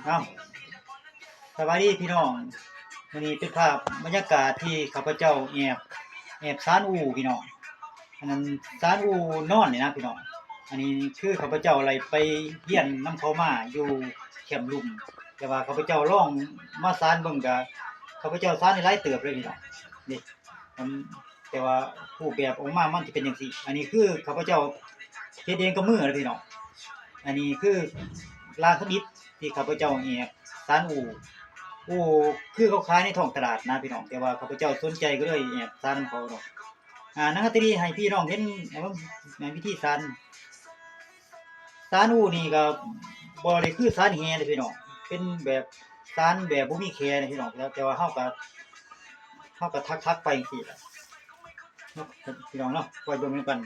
ເອົາ ສະບາຍດີພີ່ນ້ອງ, ມື້ນີ້ເປັນພາບບັນຍາກາດທີ່ຂ້າພະເຈົ້າແອບ ແອບສານອູ່ພີ່ນ້ອງ. ອັນນັ້ນສານອູ່ນອນນີ້ນະພີ່ນ້ອງ. ອັນນີ້ຄືຂ້າພະເຈົ້າໄດ້ໄປຮຽນນຳເຂົາມາຢູ່ແຄມລຸ່ມ, ແຕ່ວ່າຂ້າພະເຈົ້າລອງມາສານເບິ່ງ ກະຂ້າພະເຈົ້າສານໄດ້ຫຼາຍເຕີບເລີຍພີ່ນ້ອງ. ນີ້ ມັນ ແຕ່ວ່າຮູບແບບອອກມາມັນຈະເປັນຈັ່ງຊີ້. ອັນນີ້ຄືຂ້າພະເຈົ້າເຮັດເອງກັບມືເດີພີ່ນ້ອງ. ອັນນີ້ຄືລາງທຳອິດທີ່ຂ້າພະເຈົ້າແອບສານອູ່. ອູ່ຄືເຂົາຂາຍໃນທ້ອງຕະຫຼາດນະພີ່ນ້ອງ, ແຕ່ວ່າຂ້າພະເຈົ້າສົນໃຈກໍເລີຍແອບສານນຳເຂົາເນາະ. ອາ ນາງຮັດຕະດີໃຫ້ພີ່ນ້ອງເຫັນ ເອີ ວິທີສານ. ສານອູ່ນີ້ກໍບໍ່ໄດ້ຄືສານແຫເດ້ພີ່ນ້ອງ, ເປັນແບບສານແບບບໍ່ມີແຂເດ້ພີ່ນ້ອງ. ແຕ່ວ່າເຮົາກໍ ເຮົາກໍຖັກໆໄປຈັ່ງຊີ້ແຫຼະເນາະພີ່ນ້ອງເນາະ, ຄອຍເບິ່ງນຳກັນ.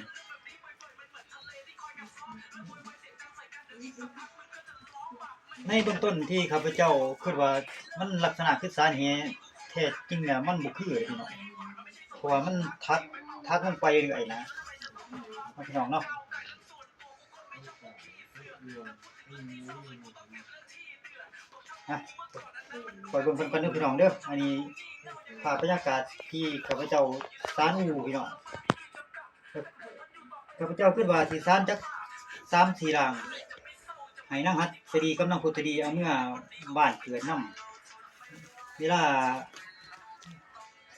ໃນເບື້ອງຕົ້ນທີ່ຂ້າພະເຈົ້າຄິດວ່າມັນລັກສະນະຄືສານແຫ, ແທ້ຈິງແລ້ວມັນບໍ່ຄືເດ້ພີ່ນ້ອງ, ເພາະວ່າມັນຖັກ ຖັກລົງໄປເລື້ອຍນະ ພີ່ນ້ອງເນາະ. ອ່ະ ຄອຍເບິ່ງເພິ່ນກ່ອນເດີພີ່ນ້ອງເດີ. ອັນນີ້ພາບບັນຍາກາດທີ່ຂ້າພະເຈົ້າສານອູ່ພີ່ນ້ອງ. ຂ້າພະເຈົ້າຄິດວ່າຊິສານຈັກສາມສີ່ລ່າງ ໃຫ້ນາງຫັດສະດີກັບນາງພຸດສະດີເອົາເມືອບ້ານເກີດນຳ. ເວລາ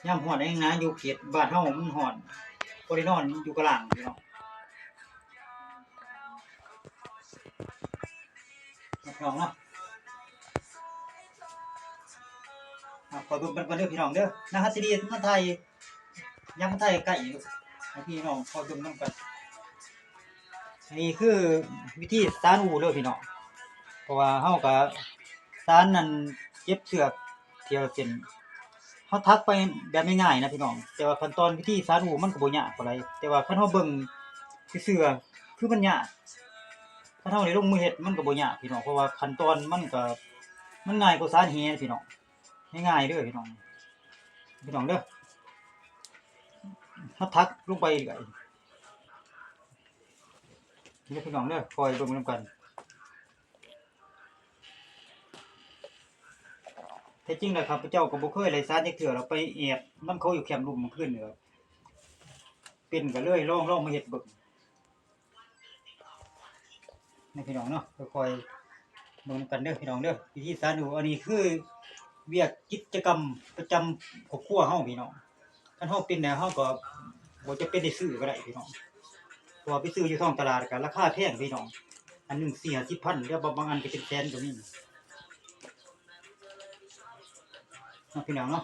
ຍາມຮ້ອນແຮງນາ ຢູ່ເຂດບ້ານເຮົາມັນຮ້ອນ ບໍ່ໄດ້ນອນຢູ່ກະລ່າງພີ່ນ້ອງ. ຮັບຮອງເນາະ. ອ່ະ ຂໍເບິ່ງກັນກ່ອນເດີພີ່ນ້ອງເດີ. ນາງຫັດສະດີມາຖ່າຍ ຍັງມາຖ່າຍໃກ້ໃຫ້ພີ່ນ້ອງຄອຍເບິ່ງນຳກັນ. ນີ້ຄືວິທີສານອູ່ເດີພີ່ນ້ອງ, ເພາະວ່າເຮົາກະສານນັ້ນ ເກັບເຊືອກ ເທື່ອເສັ້ນ ເຮົາຖັກໄປແບບງ່າຍໆນະພີ່ນ້ອງ, ແຕ່ວ່າຂັ້ນຕອນວິທີສານອູ່ມັນກໍບໍ່ຍາກປານໃດ, ແຕ່ວ່າຄັນເຮົາເບິ່ງຊື່ໆ ຄືມັນຍາກ. ຄັນເຮົາໄດ້ລົງມືເຮັດມັນກໍບໍ່ຍາກພີ່ນ້ອງ, ເພາະວ່າຂັ້ນຕອນມັນກໍ ມັນງ່າຍກວ່າສານແຫພີ່ນ້ອງ, ງ່າຍໆເດີພີ່ນ້ອງ ພີ່ນ້ອງເດີ. ເຮົາຖັກລົງໄປເລື້ອຍ ເດີພີ່ນ້ອງເດີ, ຄອຍເບິ່ງນຳກັນ. ແທ້ຈິງແລ້ວຂ້າພະເຈົ້າກໍບໍ່ເຄີຍໄດ້ສານຈັກເທື່ອ, ແລ້ວໄປແອບນຳເຂົາຢູ່ແຄມລຸ່ມມື້ຄືນນີ້ ເປັນກໍເລີຍລອງ ລອງມາເຮັດເບິ່ງນະພີ່ນ້ອງເນາະ. ຄ່ອຍໆເບິ່ງນຳກັນເດີພີ່ນ້ອງເດີ, ວິທີສານຢູ່. ອັນນີ້ຄືວຽກກິດຈະກຳປະຈຳຄອບຄົວເຮົາພີ່ນ້ອງ. ຄັນເຮົາເປັນແລ້ວ ເຮົາກໍບໍ່ຈຳເປັນໄດ້ຊື້ກໍໄດ້ພີ່ນ້ອງ, ເພາະວ່າໄປຊື້ຢູ່ທ້ອງຕະຫຼາດກໍລາຄາແພງພີ່ນ້ອງ, ອັນໜຶ່ງສີ່ຫ້າສິບພັນ ແລ້ວບາງອັນກໍເປັນແສນກໍມີເນາະພີ່ນ້ອງເນາະ.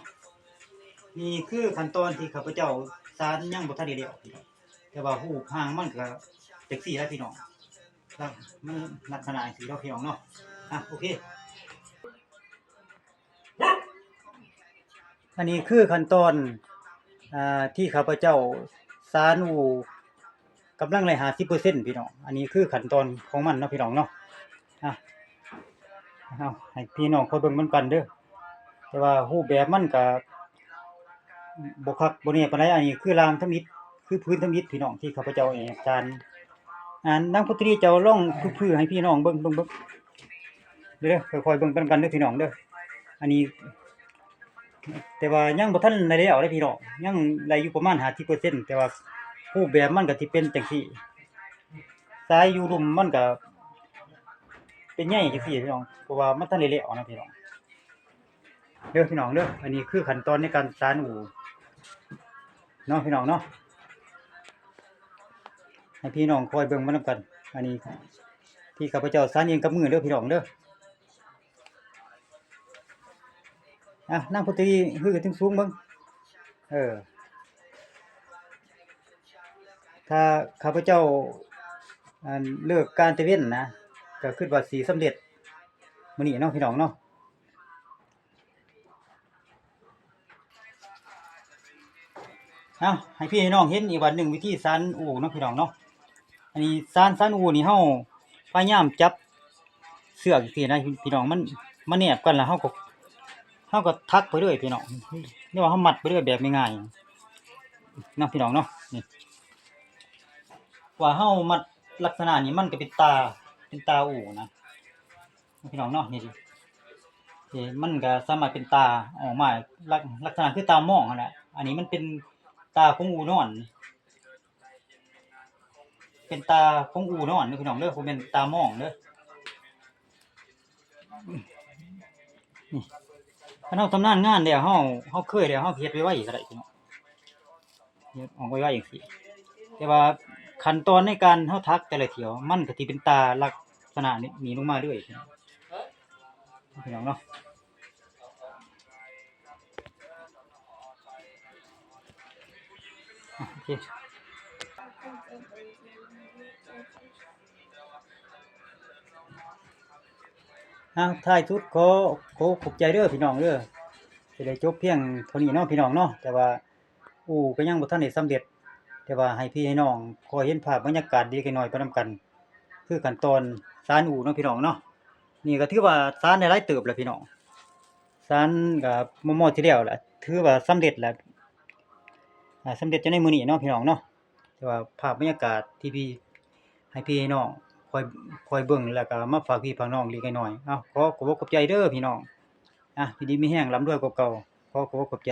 ນີ້ຄືຂັ້ນຕອນທີ່ຂ້າພະເຈົ້າສານຍັງບໍ່ທັນໄດ້ແລ້ວພີ່ນ້ອງ, ແຕ່ວ່າຮູບຮ່າງມັນກໍຈັ່ງຊີ້ແຫຼະພີ່ນ້ອງ, ມັນລັກສະນະຈັ່ງຊີ້ເນາະພີ່ນ້ອງເນາະ. ອ່ະ ໂອເຄ. ອັນນີ້ຄືຂັ້ນຕອນ ອ່າ ທີ່ຂ້າພະເຈົ້າສານອູ່ກຳລັງໄດ້ຫ້າສິບເປີເຊັນພີ່ນ້ອງ. ອັນນີ້ຄືຂັ້ນຕອນຂອງມັນເນາະພີ່ນ້ອງເນາະ. ອ່ະ ເອົາໃຫ້ພີ່ນ້ອງຄອຍເບິ່ງນຳກັນເດີ, ແຕ່ວ່າຮູບແບບມັນກະບໍ່ຄັກບໍ່ແນ່ປານໃດ. ອັນນີ້ຄືລ່າງທຳອິດ ຄືພື້ນທຳອິດພີ່ນ້ອງ ທີ່ຂ້າພະເຈົ້າແອບສານ. ອ່າ ນາງພຸດທະລີ ເຈົ້າລອງຜື່ໃຫ້ພີ່ນ້ອງເບິ່ງ ເບິ່ງ ເບິ່ງເດີ, ຄ່ອຍໆເບິ່ງໄປນຳກັນເດີພີ່ນ້ອງເດີ. ອັນນີ້ ແຕ່ວ່າຍັງບໍ່ທັນໄດ້ແລ້ວເດ້ພີ່ນ້ອງ, ຍັງໄດ້ຢູ່ປະມານຫ້າສິບເປີເຊັນ, ແຕ່ວ່າຮູບແບບມັນກໍຊິເປັນຈັ່ງຊີ້, ສາຍຢູ່ລຸ່ມມັນກໍເປັນໃຍຈັ່ງຊີ້ພີ່ນ້ອງ, ເພາະວ່າມັນທັນໄດ້ແລ້ວນະພີ່ນ້ອງ. ເດີພີ່ນ້ອງເດີ, ອັນນີ້ຄືຂັ້ນຕອນໃນການສານອູ່ເນາະພີ່ນ້ອງເນາະ, ໃຫ້ພີ່ນ້ອງຄອຍເບິ່ງໄປນຳກັນ. ອັນນີ້ທີ່ຂ້າພະເຈົ້າສານເອງກັບມືເດີພີ່ນ້ອງເດີ. ອ່ະ ນາງພຸດທະລີ ຮືຂຶ້ນສູງໆເບິ່ງ. ເອີ ຖ້າຂ້າພະເຈົ້າ ອັນ ເລີກການຕະເວັນນະ ກໍຄິດວ່າຊິສຳເລັດມື້ນີ້ເນາະ ພີ່ນ້ອງເນາະ. ເອົາ ໃຫ້ພີ່ໃຫ້ນ້ອງເຫັນອີກບາດໜຶ່ງ ວິທີສານອູ່ເນາະ ພີ່ນ້ອງເນາະ. ອັນນີ້ສານ ສານອູ່ນີ້ ເຮົາພະຍາຍາມຈັບເຊືອກຈັ່ງຊີ້ນະ ພີ່ນ້ອງ, ມັນ ມັນແນບກັນ ແລ້ວເຮົາກໍ ເຮົາກໍຖັກໄປເລີຍ ພີ່ນ້ອງ, ຫຼືວ່າເຮົາມັດໄປເລີຍແບບງ່າຍໆເນາະ ພີ່ນ້ອງເນາະ. ນີ້ ວ່າເຮົາມັດ ລັກສະນະນີ້ມັນກໍເປັນຕາ ເປັນຕາອູ່ນະ ພີ່ນ້ອງເນາະ. ນີ້ ນີ້ມັນກໍສາມາດເປັນຕາອອກມາ ລັກ ລັກສະນະຄືຕາມອງຫັ້ນແຫຼະ. ອັນນີ້ມັນເປັນຕາຂອງອູ່ນອນ ເປັນຕາຂອງອູ່ນອນເດີພີ່ນ້ອງເດີ ບໍ່ແມ່ນຕາມອງເດີ. ນີ້ ຄັນເຮົາຊຳນານງານແລ້ວ ເຮົາ ເຮົາເຄີຍແລ້ວ ເຮົາເຮັດໄວໆກໍໄດ້ພີ່ນ້ອງ ເຮັດອອກໄວໆຈັ່ງຊີ້. ແຕ່ວ່າຂັ້ນຕອນໃນການເຮົາຖັກແຕ່ລະຖ້ຽວ ມັນກໍຊິເປັນຕາລັກສະນະນີ້ລົງມາເລື້ອຍ ພີ່ນ້ອງເນາະ. ອ່ະ ໂອເຄ ອ່ະ ທ້າຍສຸດ ຂໍ ຂໍຂອບໃຈເດີພີ່ນ້ອງເດີ ຊິໄດ້ຈົບພຽງເທົ່ານີ້ເນາະພີ່ນ້ອງເນາະ. ແຕ່ວ່າ ອູ່ກໍຍັງບໍ່ທັນໄດ້ສຳເລັດ ແຕ່ວ່າໃຫ້ພີ່ໃຫ້ນ້ອງ ຂໍເຫັນພາບບັນຍາກາດເລັກໆນ້ອຍໆໄປນຳກັນ ຄືຂັ້ນຕອນສານອູ່ເນາະພີ່ນ້ອງເນາະ. ນີ້ກໍຖືວ່າສານໄດ້ຫຼາຍເຕີບແລ້ວພີ່ນ້ອງ ສານກໍມໍ່ໆຊິແລ້ວລະ ຖືວ່າສຳເລັດແລ້ວ ອ່າ ສຳເລັດຢູ່ໃນມື້ນີ້ເນາະພີ່ນ້ອງເນາະ. ແຕ່ວ່າພາບບັນຍາກາດທີ່ພີ່ ໃຫ້ພີ່ໃຫ້ນ້ອງຄອຍ ຄອຍເບິ່ງ ແລ້ວກໍມາຝາກພີ່ຝາກນ້ອງເລັກໆນ້ອຍໆ. ເອົາ ຂໍຂອບອົກຂອບໃຈເດີພີ່ນ້ອງ ອ່ະ ຢູ່ດີມີແຮງ ລ່ຳລວຍກວ່າເກົ່າ. ຂໍຂອບອົກຂອບໃຈ.